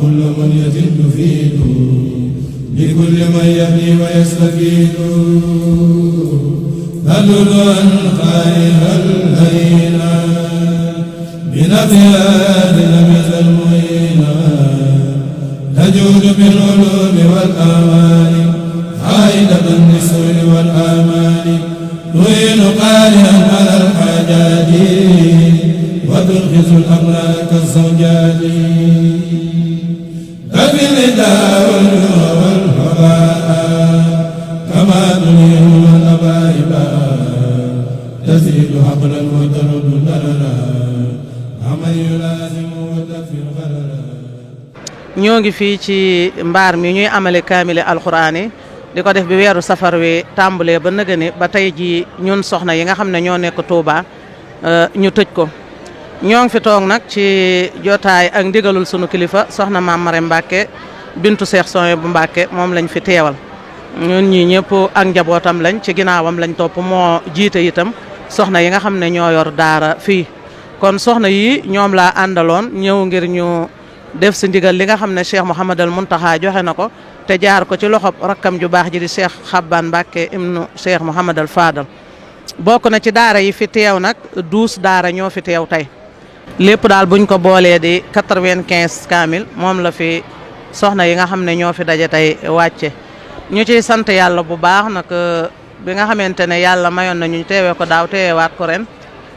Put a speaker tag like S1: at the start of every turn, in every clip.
S1: كل منية تفيد لكل من يهدي ويستفيد تدل أنقائها الهينة بنفيات لم يزل مهينا تجود بالعلوم والآمال عائدة النسر والآمال تعين قارئا على الحاجات وتنقذ الأملاك كالزوجات تفي النداء والهباء كما تنير الأبائب تزيد حقلا وترد ضررا عمن يلازم وتكفي الغرر.
S2: ñoo ngi fii ci mbaar mi ñuy amale kaamile alxuraan yi di ko def bi weeru safar wi tàmbalee ba nëgëni ba tey ji ñun soxna yi nga xam ne ñoo nekk Touba ñu tëj ko. ñoo ngi fi toog nag ci jotaay ak ndigalul sunu kilifa soxna Maam Marème Mbacke bintu Cheikh Soye bu Mbacke moom lañ fi teewal ñun ñi ñëpp ak njabootam lañ ci ginnaawam lañ topp moo jiite itam soxna yi nga xam ne ñoo yor daara fii kon soxna yi ñoom laa àndaloon ñëw ngir ñu def si ndigal li nga xam ne Cheikh Mouhamadal Mountakha joxe na ko te jaar ko ci loxob rakkam ju baax ji di Cheikh Xabbaan Mbacke ibnu Cheikh Mouhamadal Fadal bokk na ci daara yi fi teew nag 12 daara ñoo fi teew tey lépp daal buñ ko boolee di 95 kaamil moom la fi soxna yi nga xam ne ñoo fi daje tey wàcce ñu ciy sant yàlla bu baax nag bi nga xamante ne yàlla mayoon na ñu teewee ko daaw teewaat ko ren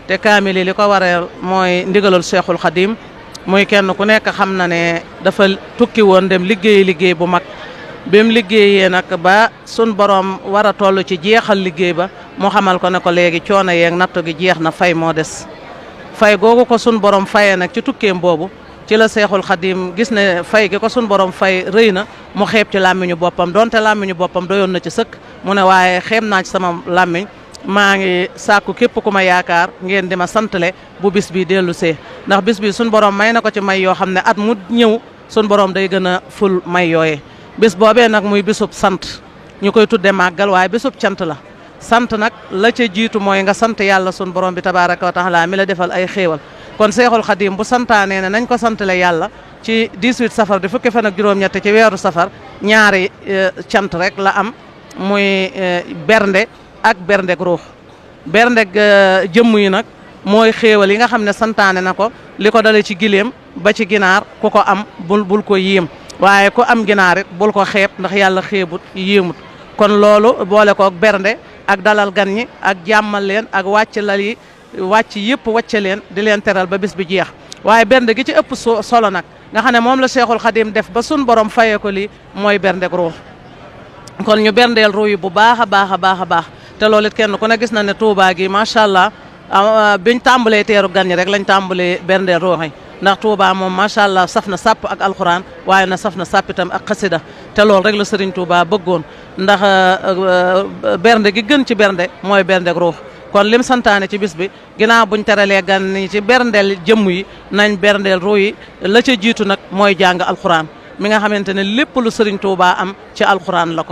S2: te kaamil yi li ko waree mooy ndigalul Cheikhul Khadim muy kenn ku nekk xam na ne dafa tukki woon dem liggéey bu mag bi mu liggéeyee nag ba sun borom war a toll ci jeexal liggéey ba mu xamal ko ne ko léegi coono yeeg nattu gi jeex na fay moo des fay googu ko sun borom fayee nag ci tukkeem boobu ci la Seexul Xadim gis ne fay gi ko sun borom fay rëy na mu xeeb ci làmmiñu boppam donte làmmiñu boppam doyoon na ci sëkk mu ne waaye xeeb naa ci sama làmmiñ maa ngi sàkku képp ku ma yaakaar ngeen di ma santale bu bis bi dellu see ndax bis bi sun borom may na ko ci may yoo xam ne at mu ñëw sun borom day gën a ful may yooyee bis boobee nag muy bisub sant ñu koy tudde màggal waaye bisub cant la sant nag la ca jiitu mooy nga sant yàlla sun borom bi tabaraka wa taala mi la defal ay xéewal kon Seexul Xadim bu santaanee ne nañ ko santale yàlla ci 18 safar di fukki fan ak juróom-ñett ci weeru safar ñaari cant rek la am muy bernde ak berndeg ruux berndeg jëmm yi nag mooy xéewal yi nga xam ne santaane na ko li ko dale ci giléem ba ci ginaar ku ko am bul ko yéem waaye ku am ginaar it bul ko xeeb ndax yàlla xeebut yéemut kon loolu boole ko bernde ak dalal gan ñi ak jàmmal leen ak wàcc lal yi wàcc yëpp wàcce leen di leen teral ba bis bi jeex waaye bernde gi ci ëpp solo nag nga xam ne moom la Cheikhul Khadim def ba sun borom fayee ko lii mooy berndeg ruux kon ñu berndeel ruux yi bu baax a baax a baax a baax te loolu it kenn ku ne gis na ne Touba gi macha allah biñ tàmbalee teeru gan ñi rek lañ tàmbalee berndeel ruux yi ndax Touba moom macha allah saf na sàpp ak alxuraan waaye na saf na sàpp itam ak xasida te loolu rek la Serigne Touba bëggoon ndax bernde gi gën ci bernde mooy berndeg ruux kon lim santaane ci bis bi ginnaaw buñ teralee gan ñi ci berndeel jëmm yi nañ berndeel ruux yi la ca jiitu nag mooy jàng alxuraan mi nga xamante ne lépp lu Serigne Touba am ci alxuraan la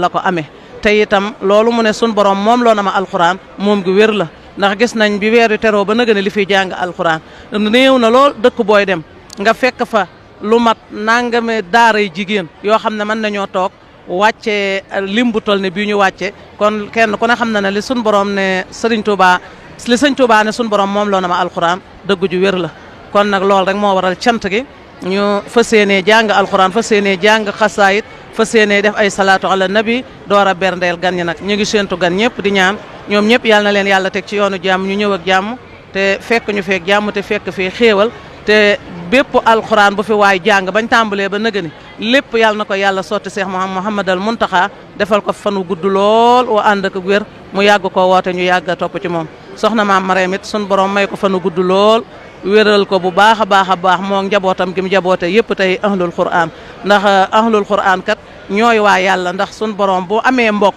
S2: ko amee te itam loolu mu ne sun borom moom loo na ma alxuraan moom gi wér la ndax gis nañ bi weeru teroo ba nëgëne li fiy jàng alxuraan néew na lool dëkk booy dem nga fekk fa lu mat nangame daaray jigéen yoo xam ne mën nañoo toog wàcce lim bu toll ne bii ñu wàcce kon kenn ku ne xam na ne li sun borom ne Serigne Touba li Serigne Touba ne sun borom moom loo na ma alxuraan dëgg ju wér la kon nag loolu rek moo waral cant gi ñu fas yéenee jàng alxuraan fas yéenee jàng xasaayit fas yéenee def ay salaatu ala nabi door a berndeel gan ñi nag ñu ngi séentu gan ñëpp di ñaan ñoom ñëpp yàlla na leen yàlla teg ci yoonu jàmm ñu ñëw ak jàmm te fekk ñu feek jàmm te fekk fii xéewal te bépp alxuraan bu fi waay jàng bañ tàmbalee ba nëgëni lépp yàlla na ko yàlla sotti Cheikh Mouhamadal Mountakha defal ko fan wu gudd lool wa ànd ak wér mu yàgg ko woote ñu yàgg a topp ci moom soxna Maam Marème it sun borom may ko fan wu gudd lool wéral ko bu baax a baax moo njabootam gi mu jaboote yëpp tey ahlul quran ndax ahlul quran kat ñooy waa yàlla ndax sun borom bu amee mbokk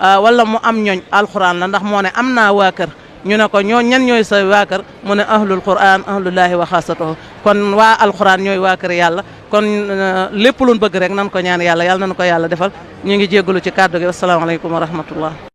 S2: wala mu am ñooñ alquran la ndax moo ne am naa waa kër ñu ne ko ñan ñooy sa waa kër mu ne ahlul quran ahlullahi wa xaasatuhu kon waa alquran ñooy waa kër yàlla kon lépp luñ bëgg rek nan ko ñaan yàlla nañu ko yàlla defal ñu ngi jéggalu ci kàddu gi asalaamaaleykum wa rahmatullah